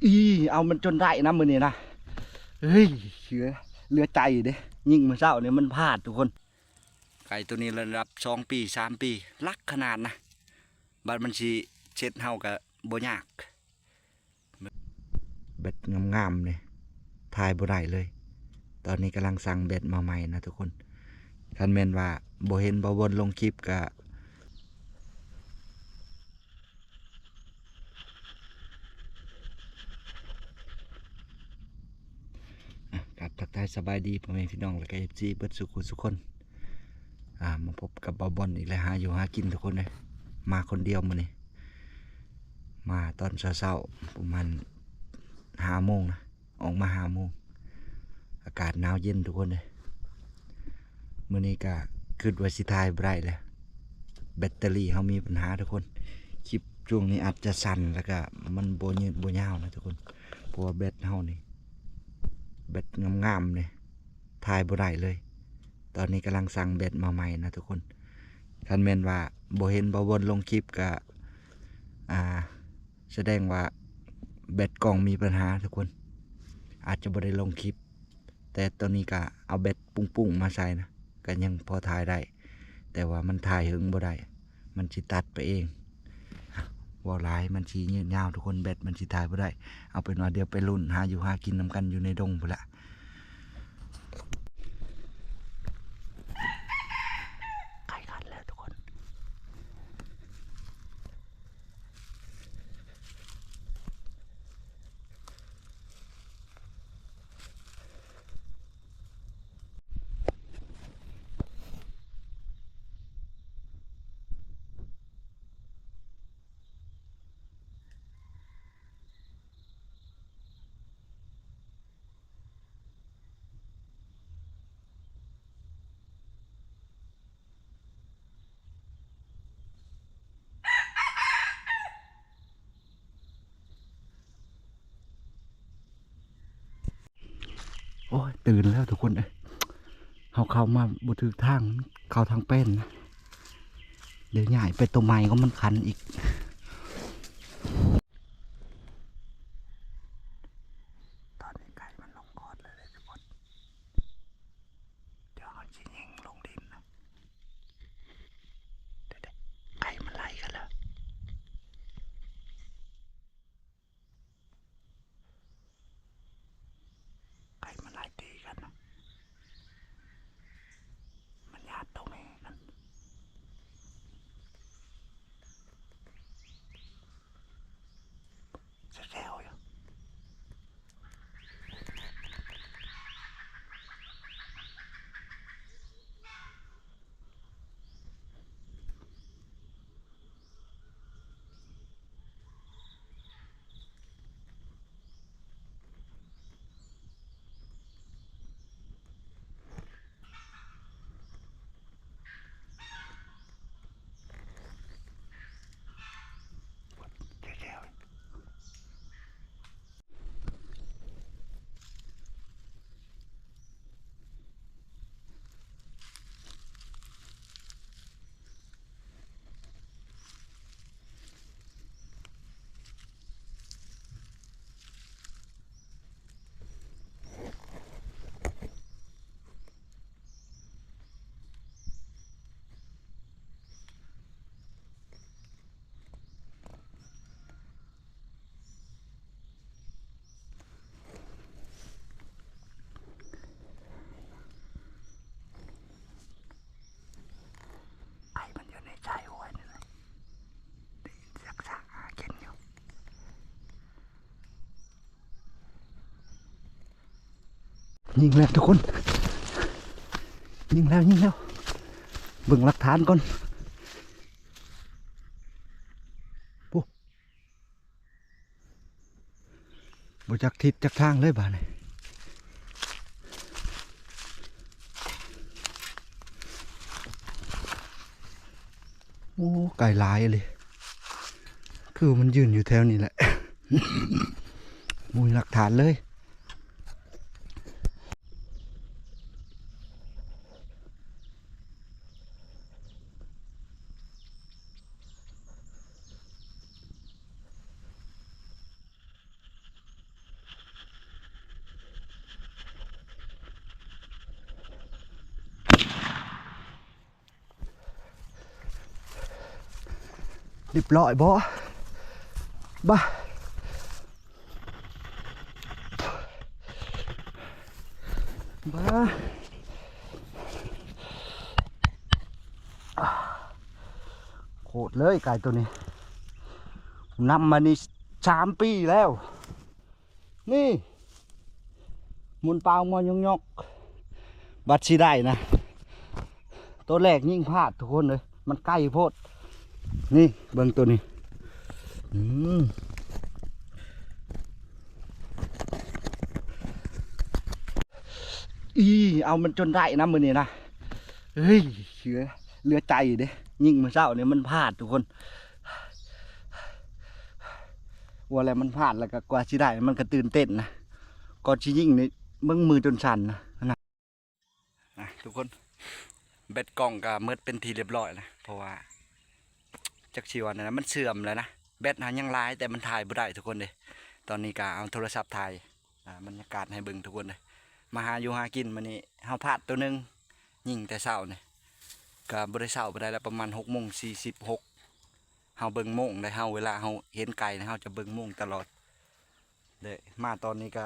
ອີ ເອົາມັນຈົນໄດ້ນະມື້ນີ້ນະ. ເຮີ້ຍ ເຫຼືອ ເຫຼືອໃຈເດ້ ຍິງມື້ເຊົ້ານີ້ມັນພາດທຸກຄົນ. ໄກ່ໂຕນີ້ລະດັບສອງປີ ສາມປີ ຫຼັກຂະໜາດນະ. ບັດມັນຊິເຊັດເຮົາກະບໍ່ຍາກ. ແບັດງາມໆນີ້ ຖ່າຍບໍ່ໄດ້ເລີຍ. ຕອນນີ້ກຳລັງສັ່ງແບັດມາໃໝ່ນະທຸກຄົນ. ຄັນແມ່ນວ່າບໍ່ເຫັນບ່າວບົນລົງຄລິບກະ ອ່ະ ກາບທັກທາຍສະບາຍດີພໍ່ແມ່ພີ່ນ້ອງ ແລະກະເອັຟຊີເບິດສູ່ຜູ້ສູ່ຄົນ. ອ່າ ມາພົບກັບບ່າວບົນອີກແລ້ວ ຫາຢູ່ຫາກິນທຸກຄົນເອີຍ. ມາຄົນດຽວມື້ນີ້ ມາຕອນເຊົ້າໆ ປະມານຫ້າໂມງນະ. ອອກມາຫ້າໂມງ ອາກາດໜາວເຢັນທຸກຄົນເອີຍ. ມື້ນີ້ກະຄິດວ່າຊິຖ່າຍບໍ່ໄດ້ແລ້ວ ແບັດເຕີຣີເຮົາມີບັນຫາທຸກຄົນ. ຄລິບຊ່ວງນີ້ອາດຈະສັ້ນ ແລ້ວກະມັນບໍ່ຍືດບໍ່ຍາວນະທຸກຄົນ ເພາະວ່າແບັດເຮົານີ້ ແບັດງາມໆນີ້ ຖ່າຍບໍ່ໄດ້ເລີຍ. ຕອນນີ້ກຳລັງສັ່ງແບັດມາໃໝ່ນະທຸກຄົນ. ຄັນແມ່ນວ່າບໍ່ເຫັນບ່າວບົນລົງຄລິບກະ ອ່າ ສະແດງວ່າແບັດກ້ອງມີບັນຫາທຸກຄົນ ອາດຈະບໍ່ໄດ້ລົງຄລິບ. ແຕ່ຕອນນີ້ກະເອົາແບັດປຸ້ງໆມາໃສ່ນະ ກະຍັງພໍຖ່າຍໄດ້ ແຕ່ວ່າມັນຖ່າຍເຫິງບໍ່ໄດ້ ມັນຊິຕັດໄປເອງ. ເວົ້າຫຼາຍມັນຊິຍືດຍາວທຸກຄົນ ແບັດມັນຊິຖ່າຍບໍ່ໄດ້. ເອົາເປັນວ່າດຽວໄປລຸ້ນຫາຢູ່ຫາກິນນຳກັນຢູ່ໃນດົງພຸ້ນລະ. ໄກ່ຂັນແລ້ວທຸກຄົນ. ໂອ້ຍ ຕື່ນແລ້ວທຸກຄົນເອີຍ. ເຮົາເຂົ້າມາບໍ່ຖືກທາງ ເຂົ້າທາງແປ້ນນະ. ດຽວຍ້າຍໄປໂຕໃໝ່ກໍມັນຄັນອີກ. ຕອນນີ້ໄກ່ມັນລົງຄອດແລ້ວເດ້ທຸກຄົນ. ດຽວເຮົາຊິຍິງລົງດິນນະ. ເດໆ ໄກ່ມັນໄລ່ກັນແລ້ວ. ໄກ່ມັນໄລ່ຕີກັນນະ. ມັນຍາດຕົງນີ້ນັ້ນ. ແຊວໆ ຢູ່. ໄກ່ມັນຢູ່ໃນຊາຍຫ້ວຍນີ້ແຫຼະ ໄດ້ຍິນສຽງຊ້າງຫາກິນຢູ່. ຍິງແລ້ວທຸກຄົນ ຍິງແລ້ວ ຍິງແລ້ວ. ເບິ່ງຫຼັກຖານກ່ອນ. ໂອ້ ບໍ່ຈັກທິດຈັກທາງເລີຍບາດນີ້. ໂອ້ ໄກ່ຫຼາຍອີ່ຫຼີ. ຄືມັນຢືນຢູ່ແຖວນີ້ແຫຼະ. ບໍ່ມີຫຼັກຖານເລີຍ. ເ ຮຽບຮ້ອຍບໍ່? ບ້າ ບ້າ ໂຄດເລີຍໄກ່ໂຕນີ້ ນຳມານີ້ສາມປີແລ້ວ. ນີ້ໝູນປ່າງມາຍົກໆ ບັດຊິໄດ້ນະ ໂຕແລກຍິງພາດທຸກຄົນເອີຍ ມັນໄກໂພດ. ນີ້ເບິ່ງໂຕນີ້ ອືມ ອີ ເອົາມັນຈົນໄດ້ນະມື້ນີ້ນະ. ເຮີ້ຍ ເຫຼືອ ເຫຼືອໃຈເດ້ ຍິງມື້ເຊົ້ານີ້ມັນພາດທຸກຄົນ. ວ່າແລ້ວມັນພາດ ແລ້ວກໍກວ່າຊິໄດ້ ມັນກໍຕື່ນເຕັ້ນນະ ກ່ອນຊິຍິງນີ້ເບິ່ງມືຈົນສັ່ນນະ. ນະ ນະທຸກຄົນ ແບັດກ້ອງກໍໝົດເປັນທີ່ຮຽບຮ້ອຍນະ ເພາະວ່າຈັກຊິວ່າແນວໃດ ມັນເສື່ອມແລ້ວນະ. ແບັດຫັ້ນຍັງຫຼາຍ ແຕ່ມັນຖ່າຍບໍ່ໄດ້ທຸກຄົນເດ້. ຕອນນີ້ກໍເອົາໂທລະສັບຖ່າຍ ອ່າ ບັນຍາກາດໃຫ້ເບິ່ງທຸກຄົນເດ້. ມາຫາຢູ່ຫາກິນມື້ນີ້ ເຮົາພາດໂຕໜຶ່ງ ຍິງແຕ່ເຊົ້ານີ້ ກໍບໍ່ໄດ້ເຊົ້າປານໃດແລ້ວ ປະມານຫົກໂມງສີ່ສິບຫົກ. ເຮົາເບິ່ງໂມງໄດ໋ ເຮົາ ເວລາເຮົາເຫັນໄກ່ນະ ເຮົາຈະເບິ່ງໂມງຕະຫຼອດເດ້. ມາຕອນນີ້ກໍ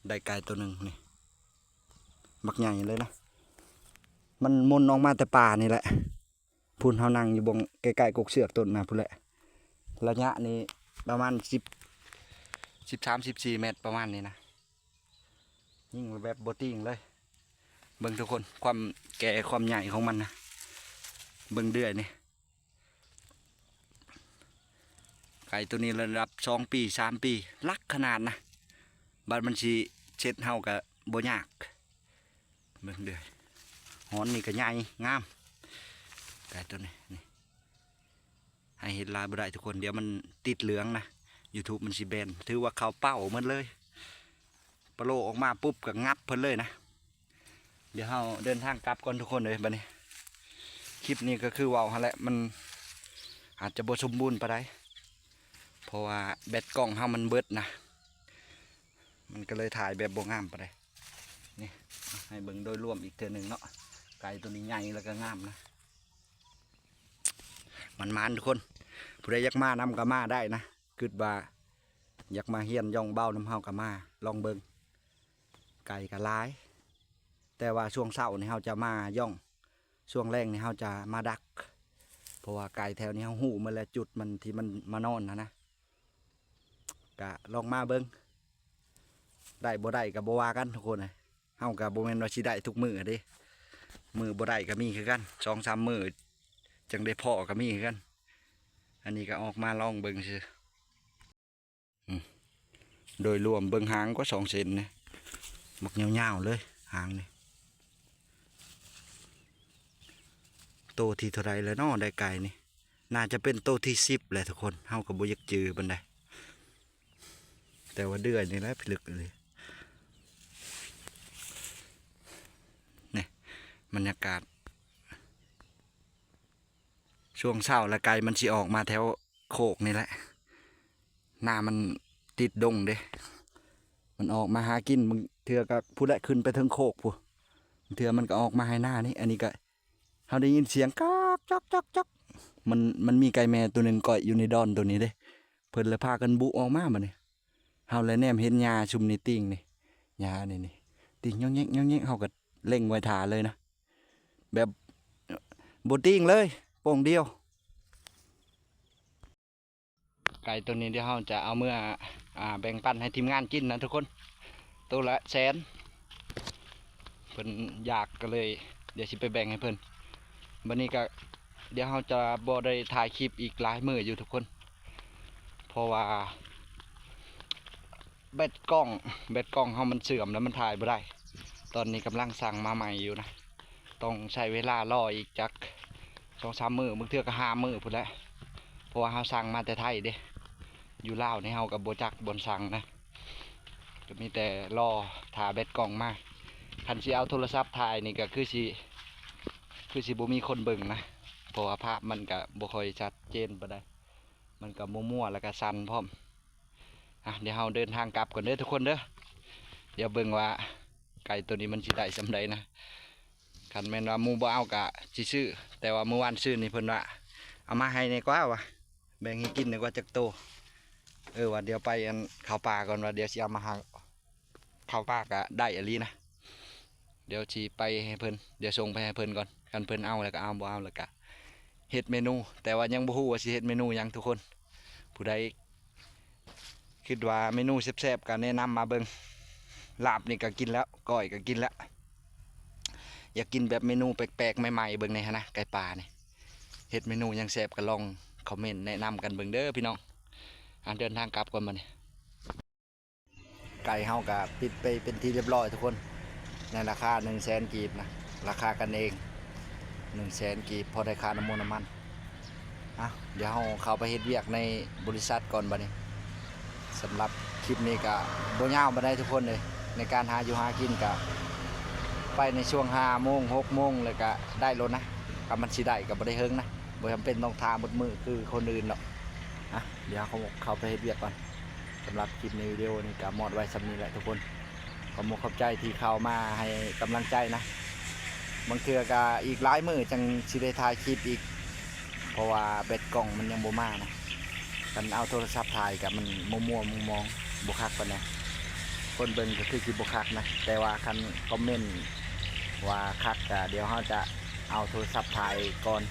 ໄດ້ໄກ່ໂຕໜຶ່ງນີ້ ບັກໃຫຍ່ເລີຍນະ ມັນມົນອອກມາແຕ່ປ່ານີ້ແຫຼະ. ພຸ້ນ ເຮົານັ່ງຢູ່ບ່ອນໃກ້ໆ ກົກເຊືອກຕົ້ນນະພຸ້ນແຫຼະ. ໄລຍະນີ້ປະມານສິບ ສິບສາມ ສິບສີ່ແມັດ ປະມານນີ້ນະ. ຍິງແບບບໍ່ຕິງເລີຍ. ເບິ່ງທຸກຄົນ ຄວາມແກ່ຄວາມໃຫຍ່ຂອງມັນນະ ເບິ່ງເດືອຍນີ້. ໄກ່ໂຕນີ້ລະດັບສອງປີ ສາມປີ ຫຼັກຂະໜາດນະ. ບັດມັນຊິເຊັດເຮົາກໍບໍ່ຍາກ. ເບິ່ງເດີ້ ຫອນນີ້ກໍໃຫຍ່ງາມ ໄກ່ໂຕນີ້ນີ້. ໃຫ້ເຫັນຫຼາຍບໍ່ໄດ້ທຸກຄົນ ດຽວມັນຕິດເຫຼືອງນະ YouTube ມັນຊິແບນ. ຖືວ່າເຂົ້າເປົ້າໝົດເລີຍ ປະໂລອອກມາປຸບກໍງັບເພິ່ນເລີຍນະ. ດຽວເຮົາເດີນທາງກັບກ່ອນທຸກຄົນເອີຍ. ບັດນີ້ຄລິບນີ້ກໍຄືເວົ້າຫັ້ນແຫຼະ ມັນອາດຈະບໍ່ສົມບູນປານໃດ ເພາະວ່າແບັດກ້ອງເຮົາມັນເບິດນະ. ມັນກໍເລີຍຖ່າຍແບບບໍ່ງາມປານໃດ. ນີ້ ໃຫ້ເບິ່ງໂດຍລວມອີກເທື່ອໜຶ່ງເນາະ. ໄກ່ໂຕນີ້ໃຫຍ່ແລ້ວກໍງາມນະ. ໝານໆ ທຸກຄົນ ຜູ້ໃດຢາກມານຳກໍມາໄດ້ນະ. ຄິດວ່າຢາກມາຮຽນຢ່ອງເບົານຳເຮົາກໍມາລອງເບິ່ງ. ໄກ່ກໍຫຼາຍ ແຕ່ວ່າຊ່ວງເຊົ້ານີ້ເຮົາຈະມາຢ່ອງ ຊ່ວງແລງນີ້ເຮົາຈະມາດັກ ເພາະວ່າໄກ່ແຖວນີ້ເຮົາຮູ້ໝົດແລ້ວ ຈຸດມັນທີ່ມັນມານອນຫັ້ນນະ. ກະລອງມາເບິ່ງ ໄດ້ບໍ່ໄດ້ກະບໍ່ວ່າກັນທຸກຄົນ. ເຮົາກະບໍ່ແມ່ນວ່າຊິໄດ້ທຸກມື້ເດ້ ມື້ບໍ່ໄດ້ກະມີຄືກັນ ສອງສາມມື້ຈັ່ງໄດ້ພໍ້ກະມີຄືກັນ. ອັນນີ້ກະອອກມາລອງເບິ່ງຊື່. ອືມ ໂດຍລວມເບິ່ງຫາງກວ່າສອງເຊັນນີ້ ບັກຍາວໆ ເລີຍຫາງນີ້. ໂຕທີເທົ່າໃດແລ້ວເນາະ ໄດ້ໄກ່ນີ້? ໜ້າຈະເປັນໂຕທີສິບແຫຼະທຸກຄົນ ເຮົາກໍບໍ່ຢາກຈື່ປານໃດ ແຕ່ວ່າເດືອຍນີ້ແຫຼະພິລຶກອີ່ຫຼີ. ນີ້ ບັນຍາກາດ ຊ່ວງເຊົ້າລະໄກ່ມັນຊິອອກມາແຖວໂຄກນີ້ແຫຼະ ໜ້າມັນຕິດດົງເດ້ ມັນອອກມາຫາກິນ. ບາງເທື່ອກໍພຸ້ນແຫຼະ ຂຶ້ນໄປເທິງໂຄກພຸ້ນ ບາງເທື່ອມັນກໍອອກມາໄຮ່ນານີ້. ອັນນີ້ກໍເຮົາໄດ້ຍິນສຽງກອກຈອກຈອກຈອກ ມັນ ມັນມີໄກ່ແມ່ໂຕໜຶ່ງກ້ອຍຢູ່ໃນດອນໂຕນີ້ເດ້ ເພິ່ນລະພາກັນບຸອອກມາບັດນີ້. ເຮົາລະແນມເຫັນຫຍ້າຊຸມນີ້ຕິ່ງນີ້ ຫຍ້ານີ້ນີ້ ຕິ່ງຍອງແຍກຍອງແຍກ ເຮົາກໍເລັງໄວ້ຖ້າເລີຍນະ ແບບບໍ່ຕິ່ງເລີຍ ໂປ່ງດຽວ. ໄກ່ໂຕນີ້ດຽວເຮົາຈະເອົາເມືອ ອ່າ ແບ່ງປັນໃຫ້ທີມງານກິນນະທຸກຄົນ ໂຕລະແສນ ເພິ່ນຢາກກໍເລີຍ ດຽວຊິໄປແບ່ງໃຫ້ເພິ່ນ. ບັດນີ້ກໍ ດຽວເຮົາຈະບໍ່ໄດ້ຖ່າຍຄລິບອີກຫຼາຍມື້ຢູ່ທຸກຄົນ ເພາະວ່າແບັດກ້ອງ ແບັດກ້ອງເຮົາມັນເສື່ອມແລ້ວ ມັນຖ່າຍບໍ່ໄດ້. ຕອນນີ້ກຳລັງສັ່ງມາໃໝ່ຢູ່ນະ ຕ້ອງໃຊ້ເວລາລໍອີກຈັກສອງສາມມື້ ບາງເທື່ອກໍຫ້າມື້ພຸ້ນແຫຼະ ເພາະວ່າເຮົາສັ່ງມາແຕ່ໄທເດ້. ຢູ່ລາວນີ້ເຮົາກໍບໍ່ຈັກບ່ອນສັ່ງນະ ກໍມີແຕ່ລໍຖ້າແບັດກ້ອງມາ. ຄັນຊິເອົາໂທລະສັບຖ່າຍນີ້ກໍຄືຊິ ຄືຊິບໍ່ມີຄົນເບິ່ງນະ ເພາະວ່າພາບມັນກໍບໍ່ຄ່ອຍຊັດເຈນປານໃດ ມັນກໍມົວໆ ແລ້ວກໍສັ່ນພ້ອມ. ອ່ະ ດຽວເຮົາເດີນທາງກັບກ່ອນເດີທຸກຄົນເດີ ດຽວເບິ່ງວ່າໄກ່ໂຕນີ້ມັນຊິໄດ້ສ່ຳໃດນະ. ຄັນແມ່ນວ່າໝູ່ບໍ່ເອົາກະຊິຊື້ ແຕ່ວ່າມື້ວານຊືນນີ້ເພິ່ນວ່າ ເອົາມາໃຫ້ແດ່ກວ່າວ່າ ແບ່ງໃຫ້ກິນແດ່ກວ່າຈັກໂຕ. ເອີ ວ່າດຽວໄປອັນເຂົ້າປ່າກ່ອນ ວ່າດຽວຊິເອົາມາໃຫ້. ເຂົ້າປ່າກະໄດ້ອີ່ຫຼີນະ ດຽວຊິໄປໃຫ້ເພິ່ນ ດຽວສົ່ງໄປໃຫ້ເພິ່ນກ່ອນ. ຄັນເພິ່ນເອົາແລ້ວກະເອົາ ບໍ່ເອົາແລ້ວກະເຮັດເມນູ ແຕ່ວ່າຍັງບໍ່ຮູ້ວ່າຊິເຮັດເມນູຫຍັງທຸກຄົນ. ຜູ້ໃດຄິດວ່າເມນູແຊບໆກະແນະນຳມາເບິ່ງ. ລາບນີ້ກະກິນແລ້ວ ກ້ອຍກະກິນແລ້ວ ຢາກກິນແບບເມນູແປກໆໃໝ່ໆເບິ່ງແດ່ຫັ້ນນະ ໄກ່ປ່ານີ້. ເຮັດເມນູຫຍັງແຊບກະລອງຄອມເມັນແນະນຳກັນເບິ່ງເດີພີ່ນ້ອງ. ອ່າ ເດີນທາງກັບກ່ອນບັດນີ້. ໄກ່ເຮົາກະປິດໄປເປັນທີ່ຮຽບຮ້ອຍທຸກຄົນ ໃນລາຄາໜຶ່ງແສນກີບນະ ລາຄາກັນເອງ ໜຶ່ງແສນກີບ ພໍໄດ້ຄ່ານ້ຳມັນນ້ຳມັນ. ອ່ະ ດຽວເຮົາເຂົ້າໄປເຮັດວຽກໃນບໍລິສັດກ່ອນບັດນີ້. ສຳລັບຄລິບນີ້ກະບໍ່ຍາວປານໃດທຸກຄົນເອີຍ ໃນການຫາຢູ່ຫາກິນກະໄປໃນຊ່ວງຫ້າໂມງ ຫົກໂມງ ແລ້ວກະໄດ້ໂລດນະ. ຄັນມັນຊິໄດ້ກະບໍ່ໄດ້ເຫິງນະ ບໍ່ຈຳເປັນຕ້ອງຖ້າໝົດມື້ຄືຄົນອື່ນດອກ. ອ່ະ ດຽວເຮົາເຂົ້າໄປເຮັດວຽກກ່ອນ. ສຳລັບຄລິບໃນວິດີໂອນີ້ກະມອດໄວ້ສ່ຳນີ້ແຫຼະທຸກຄົນ. ຂອບມຸກຂອບໃຈທີ່ເຂົ້າມາໃຫ້ກຳລັງໃຈນະ. ບາງເທື່ອກະອີກຫຼາຍມື້ຈັ່ງຊິໄດ້ຖ່າຍຄລິບອີກ ເພາະວ່າແບັດກ້ອງມັນຍັງບໍ່ມານະ. ຄັນເອົາໂທລະສັບຖ່າຍກະມັນມົວໆມອງໆ ບໍ່ຄັກປານໃດ. ຄົນເບິ່ງກະຄືຊິບໍ່ຄັກນະ ແຕ່ວ່າຄັນຄອມເມັນວ່າຄັກກະດຽວເຮົາຈະເອົາໂທລະສັບຖ່າຍກ່ອນ.